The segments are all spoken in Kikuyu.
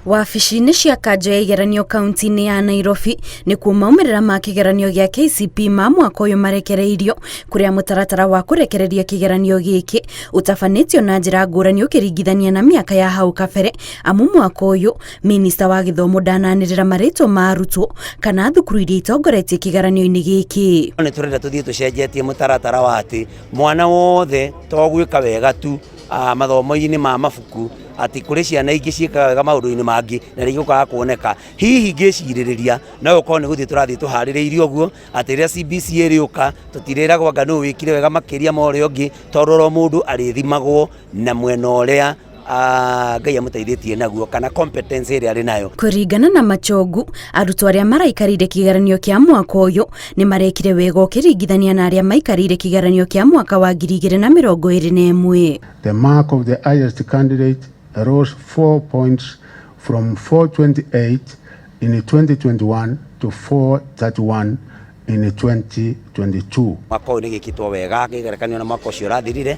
Wabici-inĩ cia kanjũ ya igeranio kaunti-inĩ ya Nairobi nĩkuo maumĩrĩra ma kĩgeranio gĩa KCPE ma mwaka ũyũ marekereirio, kũrĩa mũtaratara wa kũrekereria kĩgeranio gĩkĩ ũtabanĩtio na njĩra ngũrani ũkĩringithania na mĩaka ya hau kabere, amu mwaka ũyũ minista wa gĩthomo ndananĩrĩra marĩtwa ma arutwo kana thukuru iria itongoretie kĩgeranio-inĩ gĩkĩ. Nĩ tũrenda tũthiĩ tũcenjetie mũtaratara wa atĩ mwana wothe to gwĩka wega tu mathomo-inĩ ma mabuku, atĩ kũrĩ ciana ingĩ ciĩkaga wega maũndũ-inĩ mangĩ na rĩngĩ gũkaga kuoneka. Hihi ngĩcirĩrĩria no gũkorwo nĩ gũthiĩ tũrathiĩ tũharĩrĩirie ũguo atĩ rĩrĩa CBC ĩrĩũka tũtirĩragwo anga nũ wĩkire wega makĩria ma ũrĩa ũngĩ, tondũ oro mũndũ arĩthimagwo na mwena ũrĩa Ngai amũteithĩtie naguo kana competence ĩrĩa arĩ nayo. Kũringana na Machogu, arutwo arĩa maraikarĩire kĩgeranio kĩa mwaka ũyũ nĩ marekire wega ũkĩringithania na arĩa maikarĩire kĩgeranio kĩa mwaka wa 2021. The mark of the highest candidate rose 4 points from 428 in 2021 to 431 in 2022. Mwaka ũyũ nĩ gĩkĩtwo wega kĩgerekanio na mwaka ũcio ũrathirire,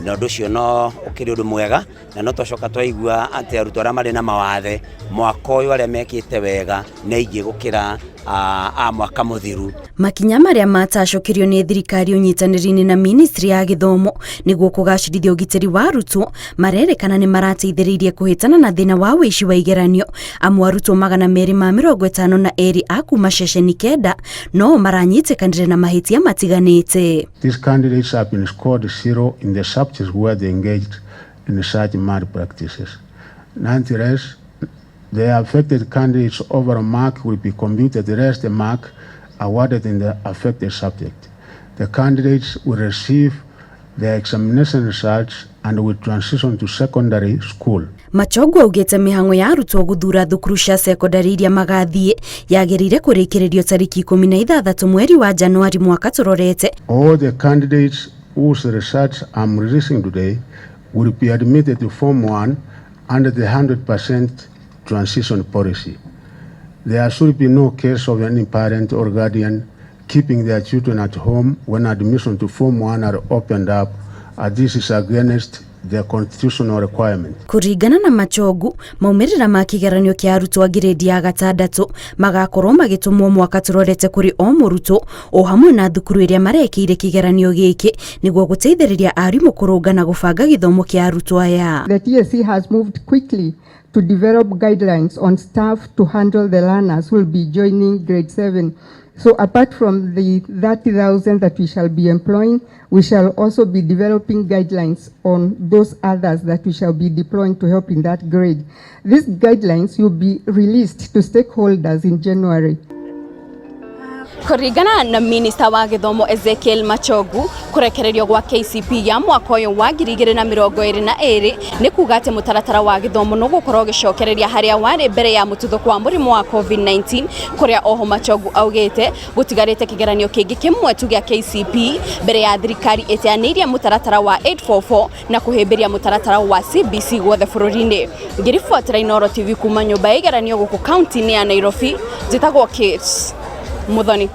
na ũndũ ũcio no ũkĩrĩ ũndũ mwega, na no twacoka twaigua atĩ arutwo arĩa marĩ na mawathe mwaka ũyũ arĩa mekĩte wega nĩ aingĩ gũkĩra a mwaka mũthiru. Makinya marĩa matacũkĩrio nĩ thirikari ũnyitanĩri-inĩ na ministry ya gĩthomo nĩguo kũgacĩrithia ũgitĩri wa arutwo marerekana nĩ marateithĩrĩirie kũhĩtana na thĩna wa ũici wa igeranio, amu arutwo 252 a kuma ceceni 9 no maranyitĩkanire na mahĩtia matiganĩte. These candidates have been scored 0 in the subjects where they engaged in such malpractices. Nonetheless, the affected candidates' overall mark will be computed less the mark awarded in the affected subject. The candidates will receive their examination results and will transition to secondary school. Machogu augĩte mĩhang'o ya arutwo gũthura thukuru cia sekondari iria magathiĩ yagĩrĩire kũrĩkĩrĩrio tarĩki 16 mweri wa Januari mwaka tũrorete. All the candidates whose results I'm releasing today will be admitted to Form 1 under the 100% transition policy. There should be no case of any parent or guardian keeping their children at home when admission to Form 1 are opened up, as this is against the constitutional requirement. Kũringana na Machogu, maumĩrĩra ma kĩgeranio kĩa arutwo a ngirĩndi ya gatandatũ magakorwo magĩtũmwo mwaka tũrorete kũrĩ o mũrutwo o hamwe na thukuru ĩrĩa marekĩire kĩgeranio gĩkĩ nĩguo gũteithĩrĩria arimũ kũrũnga na gũbanga gĩthomo kĩa arutwo aya. The TSC has moved quickly to develop guidelines on staff to handle the learners who will be joining grade 7. So apart from the 30,000 that we shall be employing, we shall also be developing guidelines on those others that we shall be deploying to help in that grade. These guidelines will be released to stakeholders in January. Kũringana na minista wa gĩthomo Ezekiel Machogu, kũrekererio gwa KCPE ya mwaka ũyũ wa 2022 nĩ kuga atĩ mũtaratara wa gĩthomo nũgũkorwo ũgĩcokereria harĩa warĩ mbere ya mũtuthũko wa mũrimũ wa COVID-19, kũrĩa oho Machogu augĩte gũtigarĩte kĩgeranio kĩngĩ kĩmwe tu gĩa KCPE mbere ya thirikari ĩteanĩirie mũtaratara wa 844 na kũhĩmbĩria mũtaratara wa CBC guothe bũrũri-inĩ. Ngĩribotera Inooro TV kuma nyũmba ya igeranio gũkũ kaunti-inĩ ya Nairobi, njĩtagwo Kate Muthoni.